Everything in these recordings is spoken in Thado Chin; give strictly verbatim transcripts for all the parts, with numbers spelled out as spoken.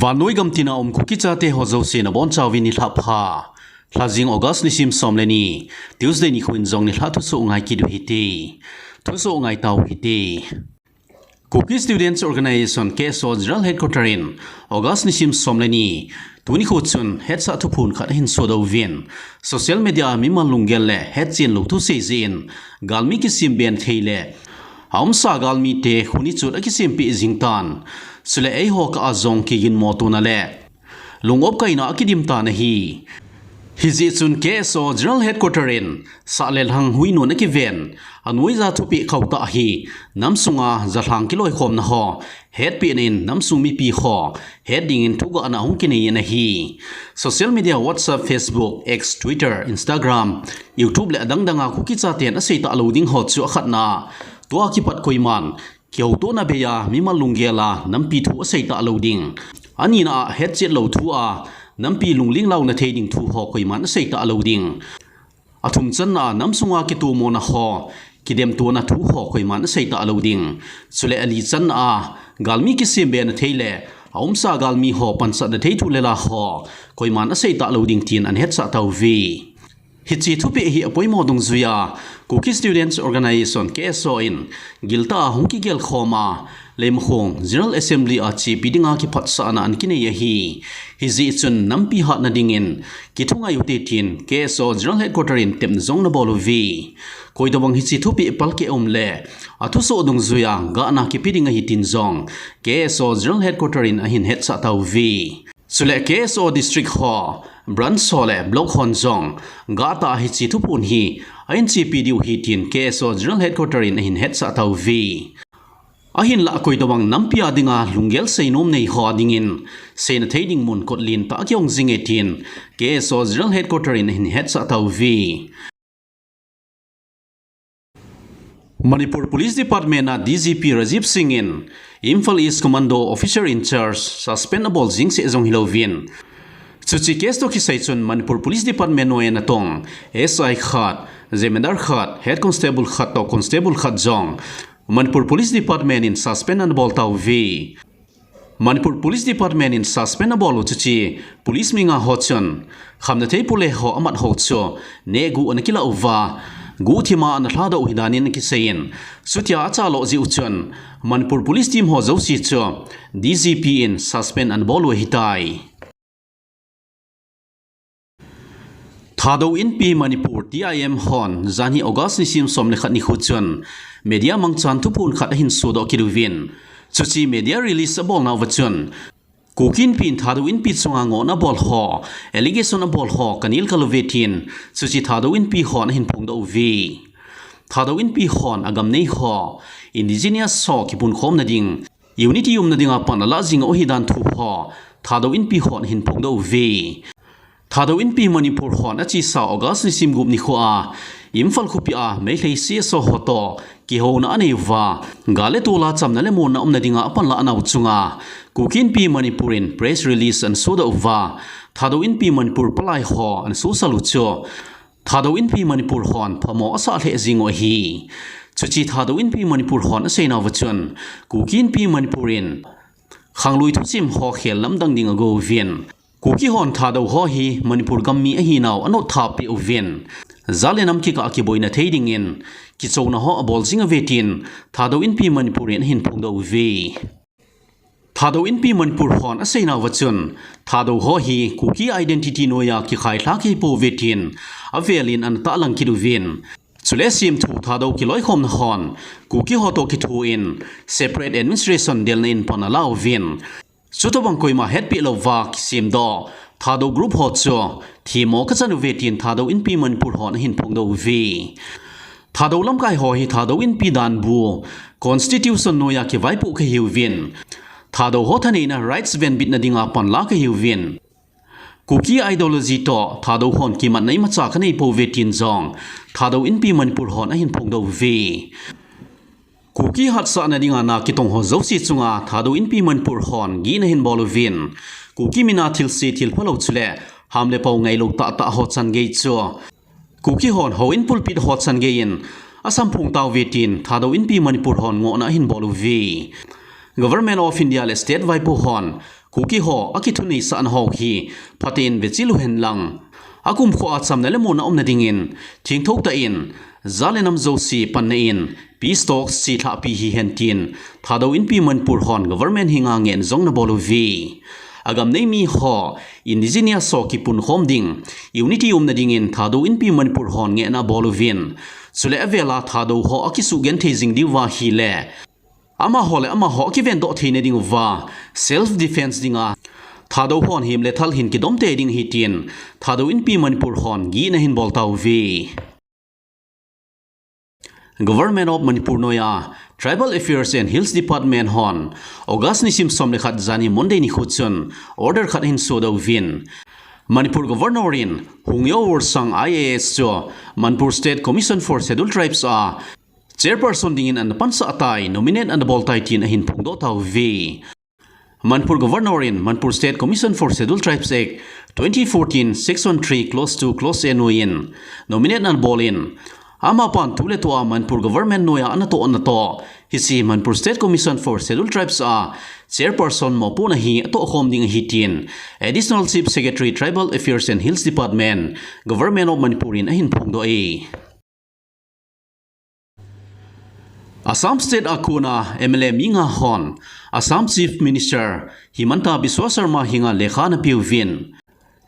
Vannoi gamtina um Kuki chate ho jouse nabonchauvin nilhah pha. Lhajing August nisim som le ni, Tuesday nikho in jong nilhah thusoh ngai kit u hite. Thusoh ngai tau hite. Kuki Students Organisation, K S O General Headquarter in August nisim som le ni, tuni nikho chun hetsah thuphon khat ahin sodoh uvin, social media a mimal lunggel le hetchen lou thusei jeh in, galmi kisem be nathei le aumsa galmite khut nichot akisempeh jing tan. Chule eiho kah a jong kiginmo tona le lung-op kaina akidim tan ahi. Hijeh chun K S O General Headquarter in sah le lhang huinun akiven, anoija thupeh khauh tah hi, nam sunga jalhang kiloikhomna ho hetpehna in namsung mipi ho het dingin thugahna hung kinei in ahi. Social media, WhatsApp, Facebook, X, Twitter, Instagram, YouTube le adang danga Kuki chaten asei talou ding ho chu akhatna, tua kipat koiman kihoutohna bei a mimal lunggel a nampi thu asei talou ding. Anina a hetchet lou thu a nampi lungling launa thei ding thu ho koiman asei talou ding. Athum channa a namsunga kitomona ho kidemtona thu ho koiman asei talou ding. Chule ali channa a galmi kisem be nathei le aumsa galmi ho pansatna thei thu le la ho koiman asei talou ding tin ahin hetsah tauve. Hiche thupeh hi apoimo dungjuia Kuki Students Organisation, K S O in giltah a hung kigelkhom a, Leimakhong General Assembly a chepi dinga kiphatsahna ahin kinei ahi. Hijeh chun nampi hatna dingin kithungai ute tin K S O General Headquarter in tepna jong anabol uve. Koitobang hiche thupeh palkeh um le athusoh dungjuia gahna kipe ding ahi tin jong K S O General Headquarter in ahin hetsah tauve. Chule K S O District ho, Branch ho le Block hon jong gahtah a hiche thuphon hi ahin chepi diu ahi tin K S O General Headquarter in ahin hetsah tauve. Ahinlah koitobang nampi a dinga lunggel seinom nei ho dingin seina thei ding mun kot lentah a kihong jinge tin K S O General Headquarter in ahin hetsah tauve. Manipur Police Department a D G P Rajiv Singh in Imphal East Commando Officer in Charge suspend abol jing seh jong hilouvin, chuche case toh kisai chun Manipur Police Department noiya natong S I khat, Zemedar khat, Head Constable khat toh Constable khat jong Manipur Police Department in suspend anabol tauve. Manipur Police Department in suspend abol u chuche police mi nga ho chun khamnathei pule ho amat ho chu nehguh ana kilah uva, guhthima ana lhadoh u ahi danin akiseiyin, chutia achaloh jeh u chun Manipur Police team ho jouse chu D G P in suspend anabol u ahitai. Thadou Inpi Manipur, T I M hon janhi August nisim som le khat nikho chun media mangchan thuphon khat ahin sodoh kit uvin, chuche media release abolnauva chun Kuki Inpi in Thadou Inpi chunga ngohna abol ho, allegation abol ho kanel kal uve tin chuche Thadou Inpi hon ahin phongdoh uve. Thadou Inpi hon agam nei ho, indigenous ho kipunkhomna ding, unity umna dinga pan alah jing u ahi dan thu ho Thadou Inpi hon ahin phongdoh uve. Thadou Inpi Manipur hon achesa August nisim gup nikho a Imphal khopi a Meitei C S O ho toh kihouna anei uva, gal le tol a chamna le muonna umna dinga apanlah nau chunga Kuki Inpi Manipur in press release ana sodoh uva, Thadou Inpi Manipur palai ho ana sosal u chu Thadou Inpi Manipur hon phamo asah lheh jing u ahi. Chuche Thadou Inpi Manipur hon aseinauva chun Kuki Inpi Manipur in khanglui thusim ho khel lamdang ding ago uvin, Kuki hon Thadou ho hi Manipur gam mi ahinau anotthap peh uvin, jat le nam kikah a kiboina thei dingin kichouna ho abol jing uve tin Thadou Inpi Manipur in ahin phongdoh uve. Thadou Inpi Manipur hon aseinauva chun Thadou ho hi Kuki identity noiya kikhailha kei pouve tin avelin ana tahlang kit uvin, chule semthu Thadou kiloikhomna hon Kuki ho toh kithoin separate administration delna in pan ala uvin, chutobang koima hetpeh louva kisemdoh Thadou group ho chu themmo kachan uve tin Thadou Inpi Manipur hon ahin phongdoh uve. Thadou lamkai ho hi Thadou Inpi danbu, constitution noiya kivaipoh kahiuvin, Thadou ho thaneina rights venbitna dinga panla kahiuvin, Kuki ideology toh Thadou hon kimatna imacha kanei pouve tin jong Thadou Inpi Manipur hon ahin phongdoh uve. Kuki hatsahna dinga na kitong ho jouse chunga Thadou Inpi Manipur hon gihna ahin bol uvin, Kuki mina thilse thilphalou chule ham le pao ngailou tahtah ho changei chu Kuki hon houin pulpit ho changei in asamphong tauve tin Thadou Inpi Manipur hon ngohna ahin bol uve. Government of India le state vaipo hon Kuki ho akithunei sahna ho hi phaten vechil u hen lang, akumkho a chamna le muonna umna dingin thengtho tah in ja le nam jouse panna in peace talks chelhahpi hihen tin Thadou Inpi Manipur hon government henga ngehna jong ana bol uve. Agam nei mi ho indigenous ho kipunkhom ding, unity umna dingin Thadou Inpi Manipur hon ngehna abol uvin, chule avel a Thadou ho akisugenthei jing diuva ahile amaho le amaho akivendoh theina diuva self defense dinga Thadou hon hem le thal hin kidom tei ding ahi tin Thadou Inpi Manipur hon gihna ahin bol tauve. Government of Manipur noiya Tribal Affairs and Hills Department hon August nisim som le khat jani Monday nikho chun order khat ahin sodoh uvin, Manipur Governor in Hungyo Worsang I A S chu Manipur State Commission for Scheduled Tribes a chairperson dingin ana pansah tai, nominate ana bol tai tin ahin phongdoh tauve. Manipur Governor in Manipur State Commission for Scheduled Tribes Act twenty fourteen, Section three, Clause two, Clause N noiyin nominate ana bol in, amapan tuletua Manipur Government noiya ana toh ana toh hiche Manipur State Commission for Scheduled Tribes a chairperson mopohna hi atohkhom ding ahi tin Additional Chief Secretary, Tribal Affairs and Hills Department, Government of Manipur in ahin phongdoh e. Assam State a kona M L A mi nga hon Assam Chief Minister Himanta Biswa Sarma henga lekha ana peuvin,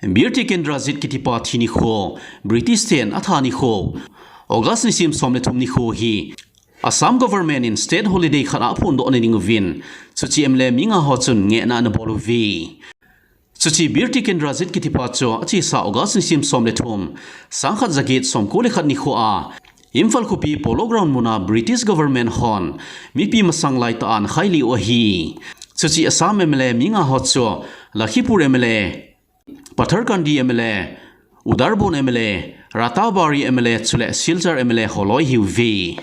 Bir Tikendrajit kitipa thi nikho, British ten atha nikho, August nisim som le thum nikho hi Assam government in state holiday khat a aphondoh na diuvin, chuche M L A mi nga ho chun ngehna ana bol uve. Chuche Bir Tikendrajit kitipa chu achesa August nisim som le thum, sangkhat jaget somko le khat nikho a Imphal khopi Polo Ground muna British government hon mipi masang laitah a ana khailih u ahi. Chuche Assam M L A mi nga ho chu Lakhipur M L A, Patharkandi M L A, Udarbond M L A, Rathabari M L A chule Silchar M L A holoi ahiuve.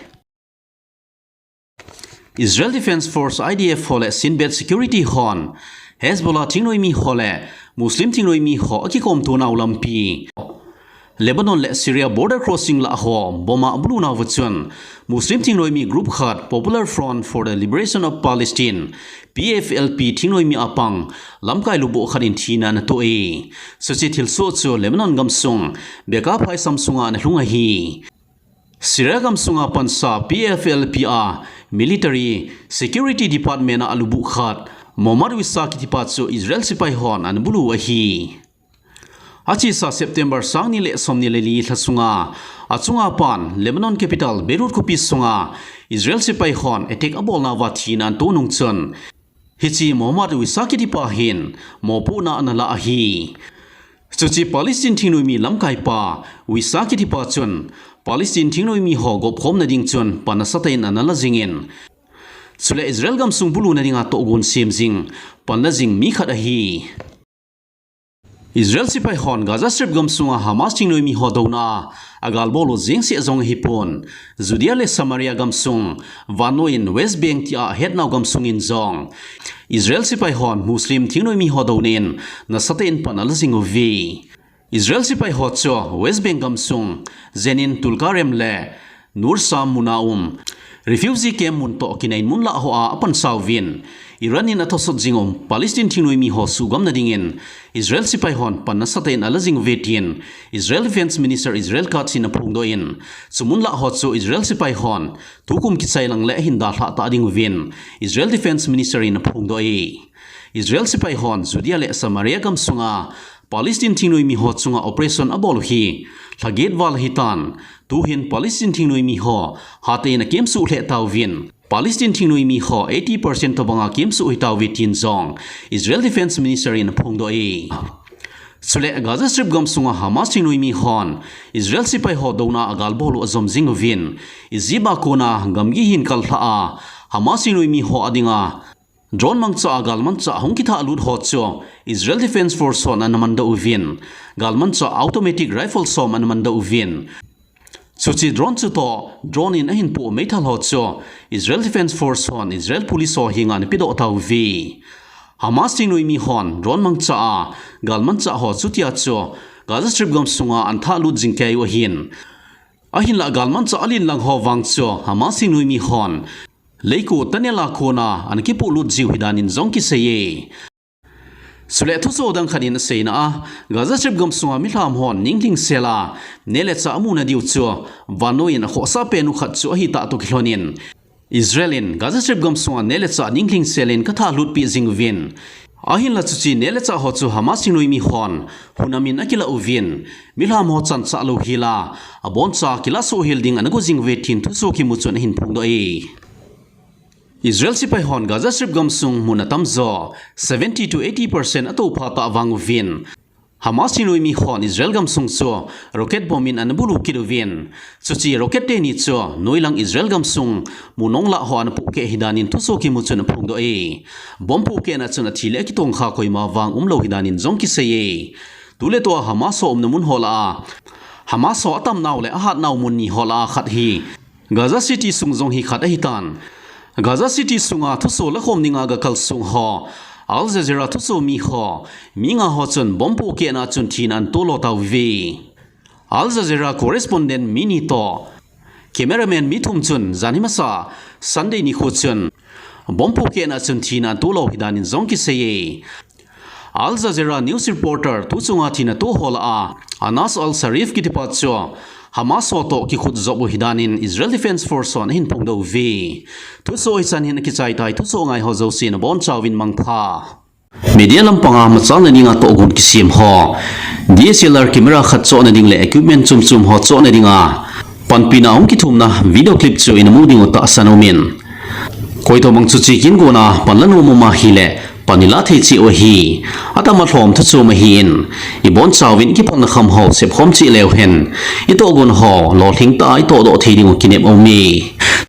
Israel Defense Force, I D F ho le Shin Bet Security hon Hezbollah thingnoimi ho le Muslim thingnoimi ho akikhomtonau lampi Lebanon le Syria border crossing lah ho bomb a abulunauva chun Muslim thingnoimi group khat Popular Front for the Liberation of Palestine, P F L P thingnoimi a pang lamkai lubuh khat in thina ana toh e. Chuche thilsoh chu Lebanon gamsung Bekaa phaisam sunga ana lhung ahi. Syria gamsunga pansa P F L P a Military Security Department a alubuh khat Mohammad Wissa kitipa chu Israel sepai hon ana bulu ahi. Achesa September sangni le somni le li lha sunga achunga pan Lebanon capital Beirut khopi sunga Israel sepai hon attack abolnauva thina ana toh nung chun, hiche Mohammad Wissa kitipa hin mopohna ana la ahi. Chuche Palestine thingnoimi lamkaipa Wissa kitipa chun Palestine thingnoimi ho gopkhomna ding chun pan nasatah in ana la jingin, chule Israel gamsung buluna dinga tohgon sem jing, pan la jing mi khat ahi. Israel sepai hon Gaza Strip gamsunga Hamas thingnoimi ho douna a agalbol u jeng seh jong ahipon, Judea le Samaria gamsung, vannoiyin West Bank tia ahetnau gamsungin jong Israel sepai hon Muslim thingnoimi ho douna in nasatah in pan ala jing uve. Israel sepai ho chu West Bank gamsung, Jenin, Tulkarem le Nuseirat muna um refugee camp mun toh kinai mun lah hoa apansauvin, Iran in athosot jing u Palestine thingnoimi ho suhgamna dingin Israel sepai hon pan nasatah in ala jing uve tin Israel Defense Minister Israel Katz in aphongdoh in, chu mun lah ho chu Israel sepai hon tukum kichai lang le ahin dalhah ta ding uvin Israel Defense Minister in aphongdoh e. Israel sepai hon Judea le Samaria gamsunga Palestine thingnoimi ho chunga operation abol u hi lhaget val ahitan, tuhin Palestine thingnoimi ho hatah in akemsuh lheh tauvin, Palestine thingnoimi ho eighty percent tobanga kemsuh hitauve tin jong Israel Defense Minister in aphongdoh e. Chule Gaza Strip gamsunga Hamas thingnoimi hon Israel sepai ho douna a agalbol u ajom jing uvin, Egypt a kona gamgi hin kal lhah a Hamas thingnoimi ho adinga drone mangcha a galmanchah hung kithah lut ho chu Israel Defense Force hon ana mandoh uvin, galmanchah automatic rifle som ana mandoh uvin, chuche drone chutoh drone in ahin poh meithal ho chu Israel Defense Force hon Israel Police ho henga ana pedoh tauve. Hamas thingnoimi hon drone mangcha a galmanchah ho chutia chu Gaza Strip gamsunga ana thah lut jing kei u ahin, ahinlah galmanchah alen lang ho vang chu Hamas thingnoimi hon leiko tunnel a kona ana kipoh lut jiu ahi danin jong kisei e. Chule thuso dang khat in aseina a, Gaza Strip gamsunga milham hon ninglhing sela neh le chah amuna diu chu vannoi in akhohsah penu khat chu ahitah toh kilhonin, Israel in Gaza Strip gamsunga neh le chah ninglhing selin katha lutpeh jing uvin, ahinla chuche neh le chah ho chu Hamas singnoimi hon hunamin akilah uvin, milham ho chanchah louhela aboncha kilah soh hel ding ana go jing uve tin thuso kimu chun ahin phongdoh e. Israel sepai hon Gaza Strip gamsung mun atamjo seventy to eighty percent atoupha tah vang uvin, Hamas singnoimi hon Israel gamsung chu rocket bomb in ana bulu kit uvin, chuche rocket teni chu noilang Israel gamsung mun onglah ho ana pohkeh ahidanin thuso kimu chun aphongdoh e. Bomb pohkehna chun athi le akitongkha koima vang umlou ahidanin jong kisei e. Tuletua Hamas ho umna mun ho lah a, Hamas ho atamnau le ahatnau mun ni ho lah a khat hi Gaza City sung jong hi khat ahitan, Gaza City sunga thuso lakhom dinga gakalsong ho Al Jazeera thusomi ho mi nga ho chun bomb pohkehna chun thina ana tolo tauve. Al Jazeera correspondent mi ni toh cameraman mi thum chun janhi masa Sunday nikho chun bomb pohkehna chun thina ana tolo ahidanin jong kisei e. Al Jazeera news reporter tuchunga thina to ho lah a Anas Al Sharif kitipa chu Hamas ho toh kikhut jop u ahidanin Israel Defense Force hon ahin phongdoh uve. Thuso hichan hin akichai tai, thuso ngai ho jousen abonchauvin mangpha. Media lampanga machalna dinga tohgon kisem ho, D S L R camera khat chohna ding le equipment chomchom ho chohna dinga panpina hung kithumna video clip chu ina mu diu tahsan aumin, koitobang chuche kin gona panla nom um ahile pan ila thei cheh u ahi. Atama lhom thuchom ahin, ibonchauvin ikipalna kham ho sepkhom cheh leu hen, itohgon ho lolhing tah a itohdoh thei diu kinep aume.